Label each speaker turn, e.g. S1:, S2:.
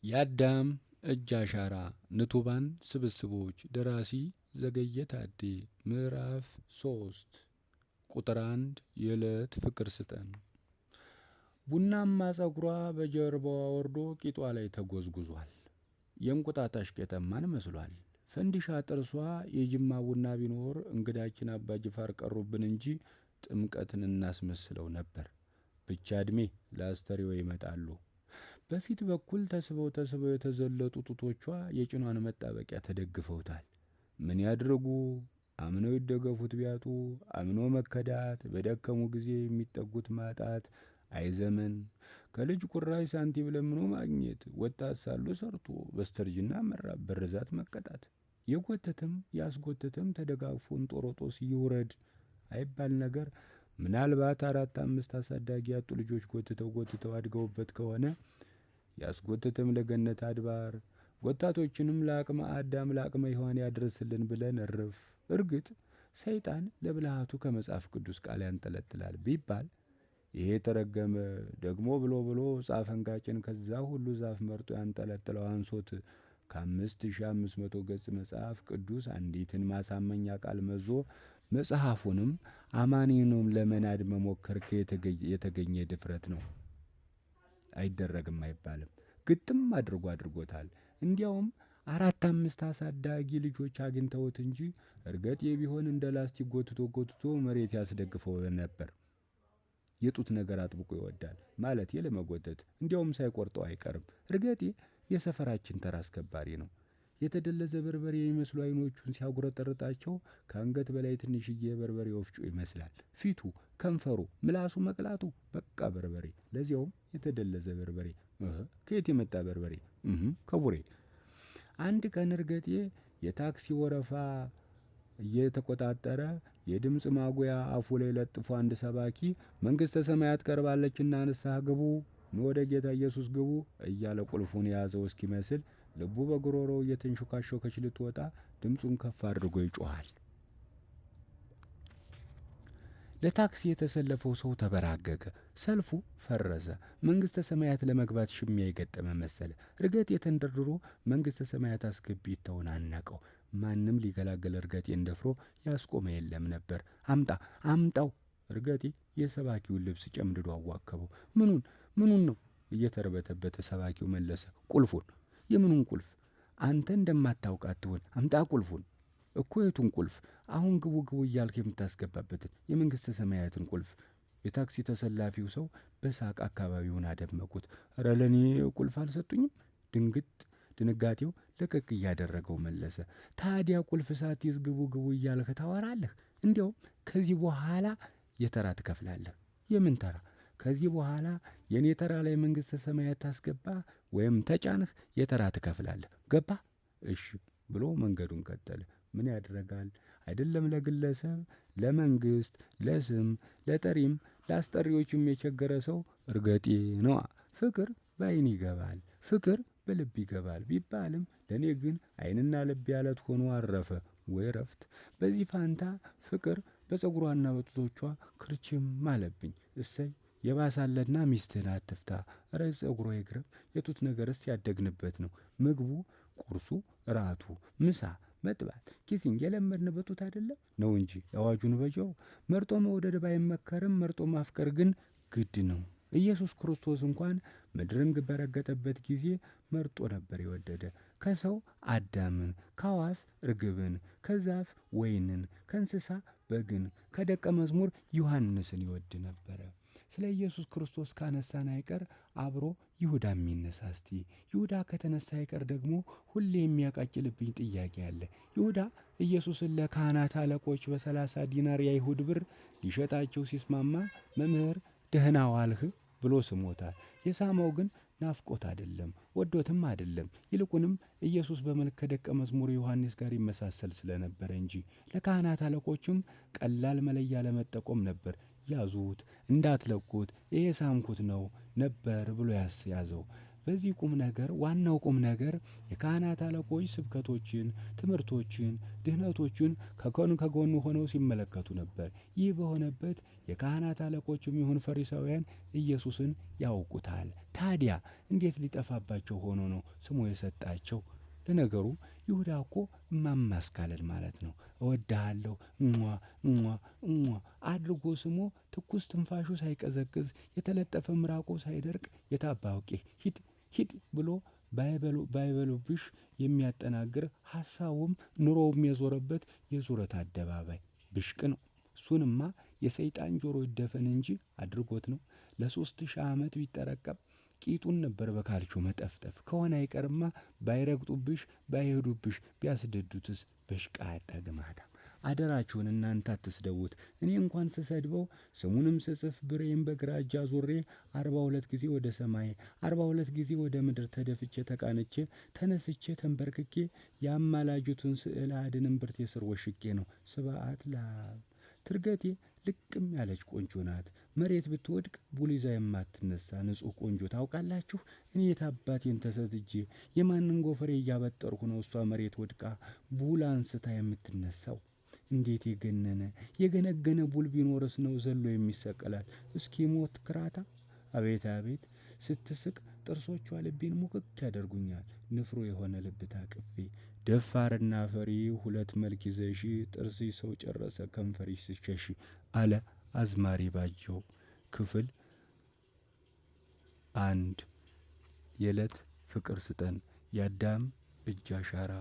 S1: የአዳም እጅ አሻራ ንቱባን ስብስቦች ደራሲ ዘገየ ታዴ ምዕራፍ 3 ቁጥር 1 የዕለት ፍቅር ስጠን። ቡናማ ጸጉሯ በጀርባዋ ወርዶ ቂጧ ላይ ተጎዝጉዟል። የእንቁጣጣሽ ቄጠማን መስሏል። ፈንዲሻ ጥርሷ የጅማ ቡና ቢኖር እንግዳችን አባ ጅፋር ቀሩብን እንጂ ጥምቀትን እናስመስለው ነበር። ብቻ ዕድሜ ለአስተርእዮ ይመጣሉ። በፊት በኩል ተስበው ተስበው የተዘለጡ ጡቶቿ የጭኗን መጣበቂያ ተደግፈውታል። ምን ያድርጉ? አምነው ይደገፉት ቢያጡ አምኖ መከዳት፣ በደከሙ ጊዜ የሚጠጉት ማጣት፣ አይዘመን ከልጅ ቁራሽ ሳንቲም ለምኖ ማግኘት፣ ወጣት ሳሉ ሰርቶ በስተርጅና መራብ፣ በርዛት መቀጣት፣ የጎተተም ያስጎተተም ተደጋግፎ እንጦሮጦስ ይውረድ አይባል ነገር። ምናልባት አራት አምስት አሳዳጊ ያጡ ልጆች ጎትተው ጎትተው አድገውበት ከሆነ ያስጎተተም ለገነት አድባር ወጣቶችንም ለአቅመ አዳም ለአቅመ ሔዋን ያድርስልን ብለን እርፍ። እርግጥ ሰይጣን ለብልሃቱ ከመጽሐፍ ቅዱስ ቃል ያንጠለጥላል ቢባል ይሄ የተረገመ ደግሞ ብሎ ብሎ ጻፈ እንጋጭን ከዛ ሁሉ ዛፍ መርጦ ያንጠለጥለው አንሶት ከ5500 ገጽ መጽሐፍ ቅዱስ አንዲትን ማሳመኛ ቃል መዞ መጽሐፉንም አማኒኑም ለመናድ መሞከር የተገኘ ድፍረት ነው። አይደረግም አይባልም። ግጥም አድርጎ አድርጎታል። እንዲያውም አራት አምስት አሳዳጊ ልጆች አግኝተውት እንጂ እርገጤ ቢሆን እንደ ላስቲክ ጎትቶ ጎትቶ መሬት ያስደግፈው ነበር። የጡት ነገር አጥብቆ ይወዳል ማለት ለመጎተት እንዲያውም ሳይቆርጠው አይቀርም። እርገጤ የሰፈራችን ተራ አስከባሪ ነው። የተደለዘ በርበሬ የሚመስሉ አይኖቹን ሲያጉረጠርጣቸው ከአንገት በላይ ትንሽዬ የበርበሬ ወፍጮ ይመስላል። ፊቱ፣ ከንፈሩ፣ ምላሱ መቅላቱ በቃ በርበሬ፣ ለዚያውም የተደለዘ በርበሬ። ከየት የመጣ በርበሬ? ከቡሬ። አንድ ቀን እርገጤ የታክሲ ወረፋ እየተቆጣጠረ የድምፅ ማጉያ አፉ ላይ ለጥፎ አንድ ሰባኪ መንግሥተ ሰማያት ቀርባለችና ንስሐ ግቡ፣ ኑ ወደ ጌታ ኢየሱስ ግቡ እያለ ቁልፉን የያዘው እስኪመስል ልቡ በጉሮሮው እየተንሾካሾከች ልትወጣ ድምፁን ከፍ አድርጎ ይጮኻል። ለታክሲ የተሰለፈው ሰው ተበራገገ። ሰልፉ ፈረሰ። መንግሥተ ሰማያት ለመግባት ሽሚያ የገጠመ መሰለ። እርገጤ ተንደርድሮ መንግሥተ ሰማያት አስገቢተውን አናቀው። ማንም ሊገላገል እርገጤን ደፍሮ ያስቆመ የለም ነበር። አምጣ አምጣው! እርገጤ የሰባኪውን ልብስ ጨምድዶ አዋከበው። ምኑን ምኑን ነው? እየተርበተበተ ሰባኪው መለሰ። ቁልፉን። የምኑን ቁልፍ? አንተ እንደማታውቅ አትሆን። አምጣ ቁልፉን። እኮ የቱን ቁልፍ? አሁን ግቡ ግቡ እያልክ የምታስገባበትን የመንግሥተ ሰማያትን ቁልፍ። የታክሲ ተሰላፊው ሰው በሳቅ አካባቢውን አደመቁት። እረ ለእኔ ቁልፍ አልሰጡኝም። ድንግጥ ድንጋጤው ለቀቅ እያደረገው መለሰ። ታዲያ ቁልፍ ሳትይዝ ግቡ ግቡ እያልክ ታወራለህ? እንዲያውም ከዚህ በኋላ የተራ ትከፍላለህ። የምን ተራ? ከዚህ በኋላ የእኔ ተራ ላይ መንግሥተ ሰማያት ታስገባ ወይም ተጫንህ የተራ ትከፍላለህ። ገባ? እሺ ብሎ መንገዱን ቀጠለ። ምን ያደርጋል? አይደለም ለግለሰብ፣ ለመንግስት፣ ለስም፣ ለጠሪም ለአስጠሪዎችም የቸገረ ሰው እርገጤ ነዋ። ፍቅር በአይን ይገባል፣ ፍቅር በልብ ይገባል ቢባልም ለእኔ ግን አይንና ልብ ያለት ሆኖ አረፈ። ወይ እረፍት! በዚህ ፋንታ ፍቅር በፀጉሯና በጡቶቿ ክርችም አለብኝ። እሰይ የባሳለና ሚስትህን አትፍታ። እረ ፀጉሯ ይግረም፣ የጡት ነገርስ ያደግንበት ነው። ምግቡ፣ ቁርሱ፣ እራቱ፣ ምሳ፣ መጥባት፣ kissing የለመድንበት ጡት አይደለም ነው እንጂ አዋጁን በጆሮ መርጦ መውደድ ባይመከርም መርጦ ማፍቀር ግን ግድ ነው። ኢየሱስ ክርስቶስ እንኳን ምድርን በረገጠበት ጊዜ መርጦ ነበር የወደደ። ከሰው አዳምን፣ ከአዋፍ እርግብን፣ ከዛፍ ወይንን፣ ከእንስሳ በግን፣ ከደቀ መዝሙር ዮሐንስን ይወድ ነበረ። ስለ ኢየሱስ ክርስቶስ ካነሳን አይቀር አብሮ ይሁዳ የሚነሳ እስቲ። ይሁዳ ከተነሳ አይቀር ደግሞ ሁሌ የሚያቃጭልብኝ ጥያቄ አለ። ይሁዳ ኢየሱስን ለካህናት አለቆች በ30 ዲናር የአይሁድ ብር ሊሸጣቸው ሲስማማ መምህር ደህና ዋልህ ብሎ ስሞታል። የሳመው ግን ናፍቆት አይደለም፣ ወዶትም አይደለም። ይልቁንም ኢየሱስ በመልክ ከደቀ መዝሙር ዮሐንስ ጋር ይመሳሰል ስለነበረ እንጂ። ለካህናት አለቆችም ቀላል መለያ ለመጠቆም ነበር። ያዙት፣ እንዳትለቁት፣ ይሄ ሳምኩት ነው ነበር ብሎ ያስያዘው። በዚህ ቁም ነገር ዋናው ቁም ነገር የካህናት አለቆች ስብከቶችን፣ ትምህርቶችን፣ ድህነቶችን ከጎን ከጎኑ ሆነው ሲመለከቱ ነበር። ይህ በሆነበት የካህናት አለቆችም ይሁን ፈሪሳውያን ኢየሱስን ያውቁታል። ታዲያ እንዴት ሊጠፋባቸው ሆኖ ነው ስሙ የሰጣቸው? ለነገሩ ይሁዳ እኮ እማማስካለን ማለት ነው። እወድሃለሁ እሟ እሟ እሟ አድርጎ ስሞ ትኩስ ትንፋሹ ሳይቀዘቅዝ የተለጠፈ ምራቁ ሳይደርቅ የታባውቂ ሂድ ሂድ ብሎ ባይበሉብሽ የሚያጠናግር ሀሳቡም ኑሮውም የዞረበት የዙረት አደባባይ ብሽቅ ነው። እሱንማ የሰይጣን ጆሮ ይደፈን እንጂ አድርጎት ነው። ለ3000 ዓመት ቢጠረቀም ቂጡን ነበር በካልቾ መጠፍጠፍ ከሆነ አይቀርማ ባይረግጡብሽ ባይሄዱብሽ ቢያስደዱትስ በሽቃጣ ግማታም። አደራችሁን እናንተ አትስደቡት። እኔ እንኳን ስሰድበው ስሙንም ስጽፍ ብሬን በግራ እጅ አዙሬ 42 ጊዜ ወደ ሰማይ 42 ጊዜ ወደ ምድር ተደፍቼ ተቃንቼ ተነስቼ ተንበርክኬ የአማላጅቱን ስዕል አድን እምብርቴ ስር ወሽቄ ነው። ስብሐት ለአብ። ትርገቴ ልቅም ያለች ቆንጆ ናት። መሬት ብትወድቅ ቡል ይዛ የማትነሳ ንጹሕ ቆንጆ ታውቃላችሁ። እኔ የታባቴን ተሰትጄ የማንን ጎፈሬ እያበጠርኩ ነው እሷ መሬት ወድቃ ቡል አንስታ የምትነሳው? እንዴት የገነነ የገነገነ ቡል ቢኖርስ ነው ዘሎ የሚሰቀላት? እስኪ ሞት ክራታ። አቤት አቤት ስትስቅ ጥርሶቿ ልቤን ሙክክ ያደርጉኛል። ንፍሮ የሆነ ልብ ታቅፌ ደፋርና ፈሪ ሁለት መልክ ይዘሽ ጥርስሽ ሰው ጨረሰ ከንፈርሽ ስሸሽ አለ አዝማሪ ባጀው። ክፍል 1። የዕለት ፍቅር ስጠን የአዳም እጅ አሻራ።